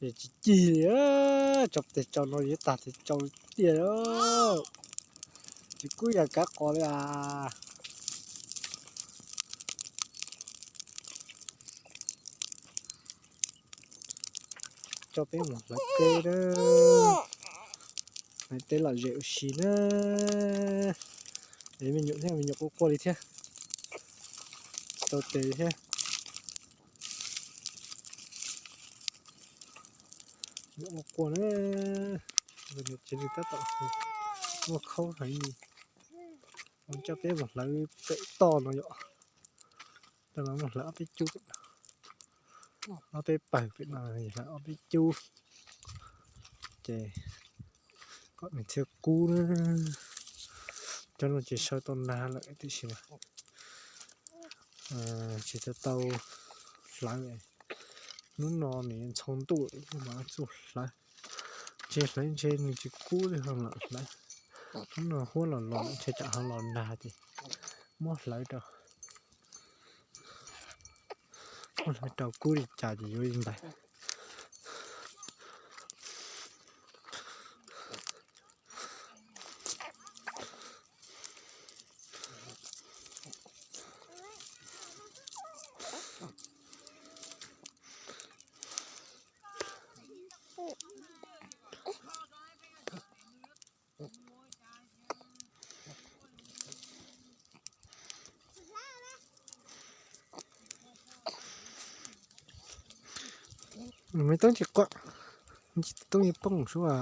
Tsis cig li, tso tes tso no yuav tag tes tso tiag. Tsis kub yam kav qos li as. Coj peb mus hlawv teb na, hlawv teb lom zem ua si na. Es me nyuam thiab, me nyuam quaj quaj li thiab, tau tes thiab. Quaj quaj na, tsis li tab tom ua khaub heev li. Coj peb mus hlawv pem toj no yom. Coj no mus hlawv ob peb cub pem no, ob peb pawg pem no, hlawv ob peb cub ces kom nws thiaj kub na. Cov no ces saw tau nag lawm tiam sis mas tsis tau tau hlawv. Hnub no nws ntxhoo ntuj lawm mas txuj hlawv, ntshe hlawv ntshe nws tsis kub li ho lam hlawv. Hnub no huab los los ntshe tsam ho los nag ces muab hlawv rau, muab hlawv rau kub li cas ces yuav li ntawd. Me tub tsis quaj, tsis tub yeej poob sua.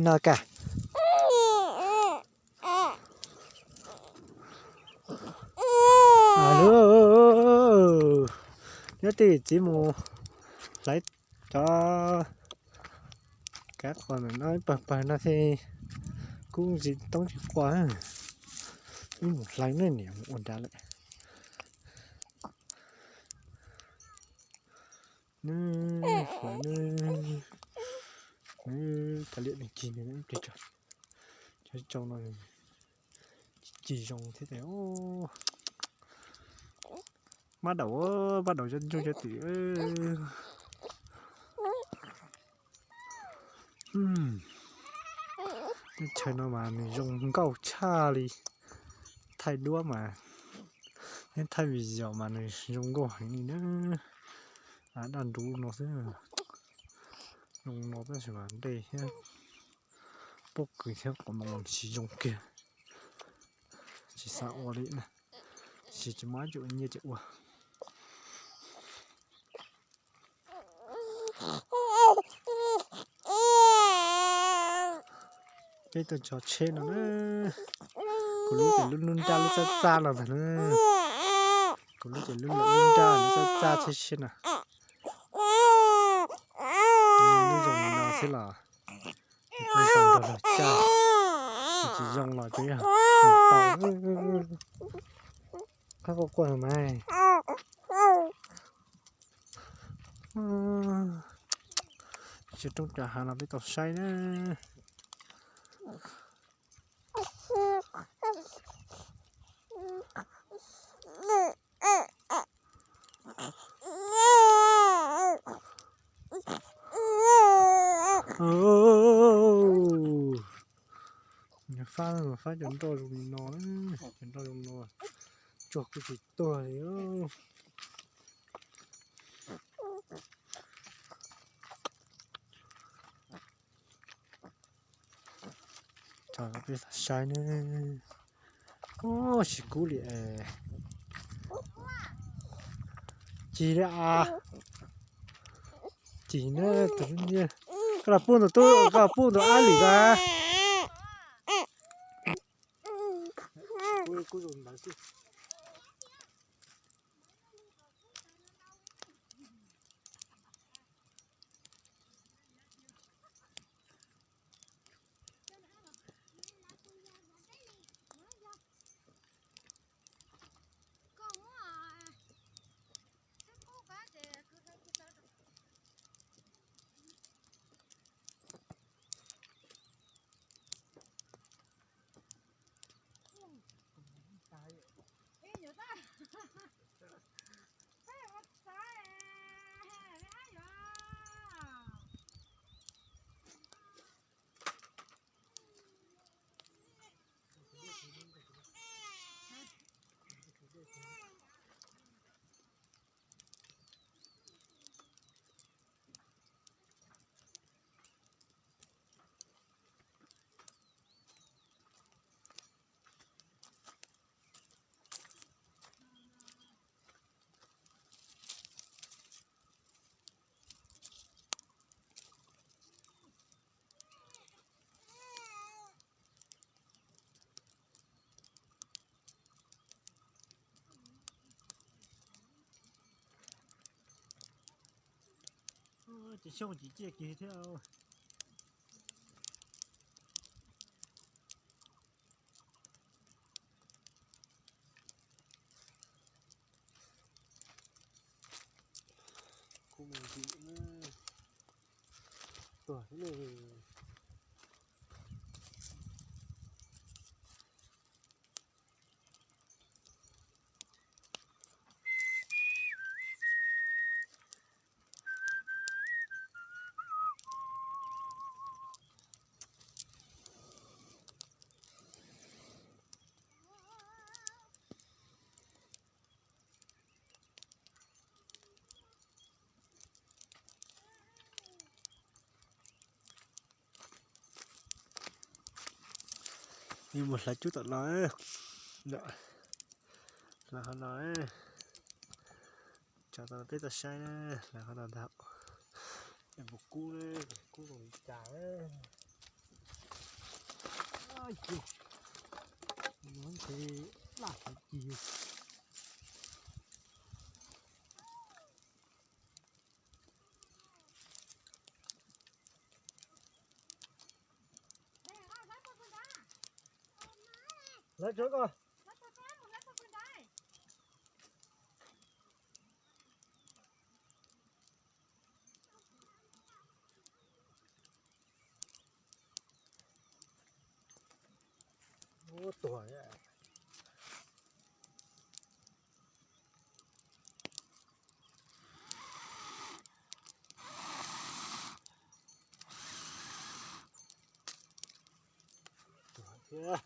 No ka. Nyob twj ywm txiv mus hlawv cov kav qos ntawm no ib pawg pawg no thiaj kub ntsis toob tsis quaj. Wb mus hlawv ne, niam mus ua nrad lawm. Hlawv ne, kav liam nws cig nws plig tso. Cov tsau no cig zoo thiab tias. Mab daum, mab daum cov ntsuj cov twm. Teb chaws no mas nws zoo nkauj tshaj li. Thaij duab mas, thaij video mas nws zoo nkauj heev li na. Daj nruv no xwb, zoo no tab sis mas dej thiab pob kws thiab qos no mas tsis zoo kiag. Tsis xav ua li na, tsis, tsis muaj ib txoj nyiaj ces ua. Peb tuaj tso tsheb no na. Kuv lub ces lub lub nrab lub txaj txaj no ntag na. Kuv lub ces lub lub nrab lub txaj txaj tsheb siab na. Lub zoo no xwb los kuv tau nrog los caj, tsis zoo los tseem mus tau. Qab quaj quaj mas. Tsis roob tsav hav no peb tau saib na. Fab, fab cov nroj zoo li no, cov nroj zoo no tsuag kuj tsis tuag li. Tso peb saib ne. Ub, tsis kub li es. Cig li as. Cig na tus nyiaj. Koj los pub tus tub, koj los pub tus ab lwm na. Ces xyoo tsis ciaj kiag thiab. Kuj me ntsis na, tuag thiab ne. Yuav mus hlawv cub tom no, hlawv qhov no, tso tau peb tau saib na, hlawv qhov no ntag. Puas kub, kub zoo li cas na. Nws ntshe laj heev cig. Lawv tso ko. Ub, tuag. Tuag thiab.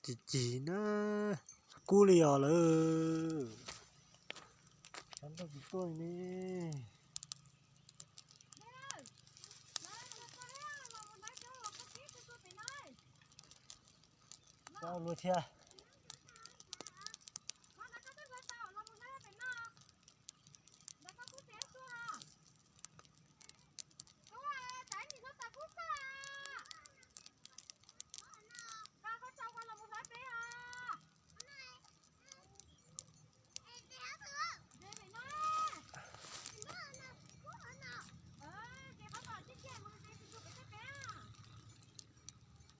Cig cig na, kub li os lawm. Sab ntuj tsis tuaj li ne. Tau luag thiab.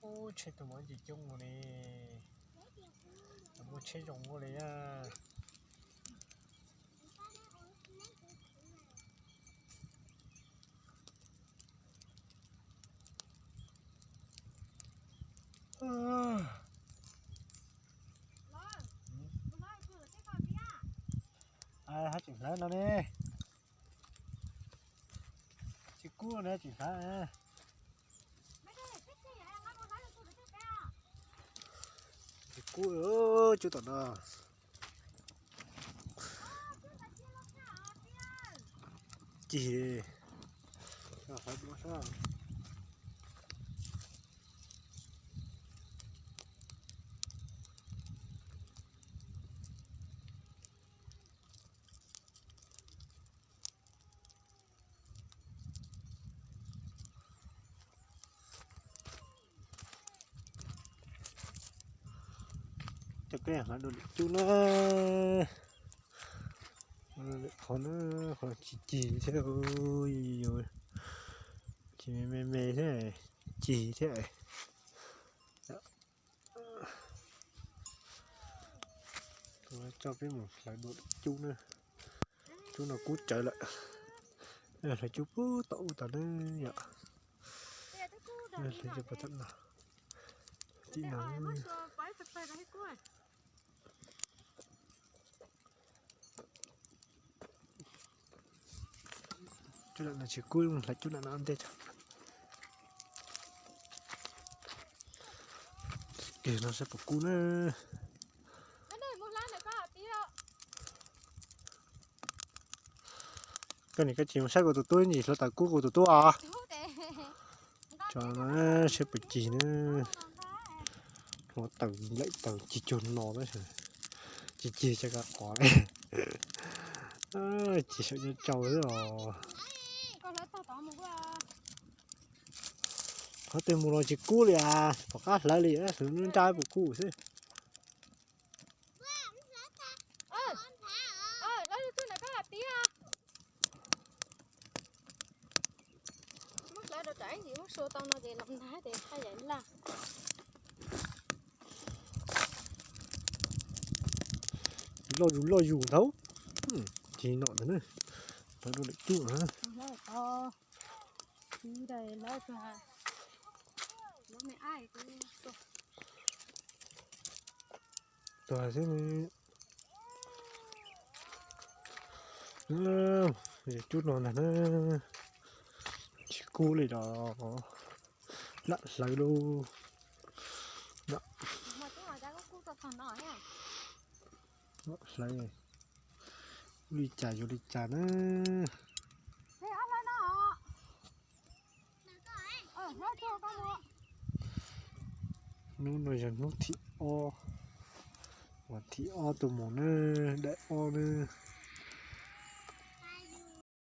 Ub, tsheb tus mov ntsis coob ua li. Muaj tsheb zoo ua li a. Hab tseem hlawv no ne. Tsis kub ne, tseem hlawv. Tsis kub, cub tom no. Cig, hlawv dua sab. Coj peb hlawv dua lwm cub na. Lwm qhov na, qhov tsis cig thiab, tsis me me thiab, cig thiab. Coj peb mus hlawv dua lwm cub na. Cub no kub tsawv lawm. Hlawv cub puag tom ub tod na yom. Hlawv cub puag tom no. Tim no. Cub lam no tsis kub, hlawv cub lam no ntej tso. Kiag no saib puas kub na. Koj nim koj tsis mus saib kuv tus tub ntsis hluav taws kub kuv tus tub os. Tso na, saib puas cig na. Hluav taws nplaim taws cig cuag no tab sis tsis cig cas kav qhov li. Cig saum nyob tsau xwb os. Qhov twg mus los tsis kub li as, pom qab hlawv li, hlawv nrab puas kub xwb. Ib ntsis muab sua tau no ces los nag ces haj yam laj. Loj zus loj zus ntau. Ces no ntag na, lawv rau lawm cub na. Tuag xwb. Yog cub no ntag na, tsis kub li los lam hlawv lauj. Lam hlawv, ua li cas yuav li cas na. Hnub no yog hnub thib ob, vas thib ob tuaj mus na, daim ob na.